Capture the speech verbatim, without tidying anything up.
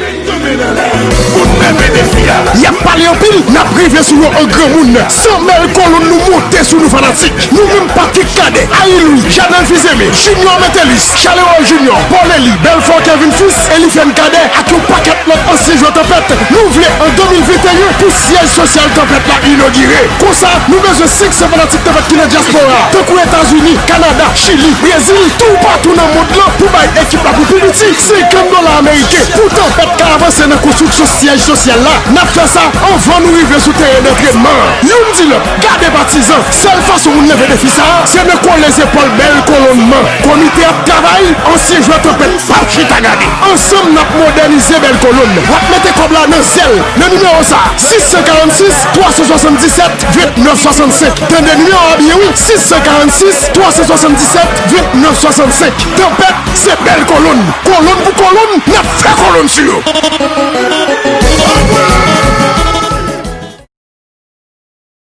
Moun leve defi a. Y ap pale anpil, n ap rive sou yo an granmoun. San bèl kolonn nou monte sou nou fanatik. Nou menm Patrick Cadet, Ailou, Janel Fils-Aimé, Junior Metellus, Charleroi Junior, Paul Élie, Belfort Kevin Fils, Eliphène Cadet ak yon pakèt lòt ansyen jwè Tanpèt. Nou vle an de mil venteyen pou syèj sosyal Tanpèt la inogire. Konsa, nou bezwen senk san fanatik Tanpèt ki nan dyaspora, tankou Etazini, Kanada, Chili, Brezil, toupatou nan mond lan pou bay ekip la pou pi piti senkant dola ameriken pou Tanpèt ka avanse nan konstriksyon syèj sosyal la. N ap fè sa anvan nou rive sou teren dantrenman an. Youn di lòt, gade patizan, sèl fason pou n leve defi sa a, se nan kole zepòl bèl kolonn nan. Komite ap travay, ansyen jwè Tanpèt p ap chita gade. Ansanm, n ap modènize bèl kolonn. W ap mete kòb la nan zèl, nan nimewo sa a, sis san karannsis, twa san swasanndisèt, vennèf swasannsenk. Tande nimewo a byen, wi, sis san karannsis, twa san swasanndisèt, vennèf swasannsenk. Tanpèt, se bèl kolonn. Kolonn pou kolonn, n ap fè kolonn sou yo.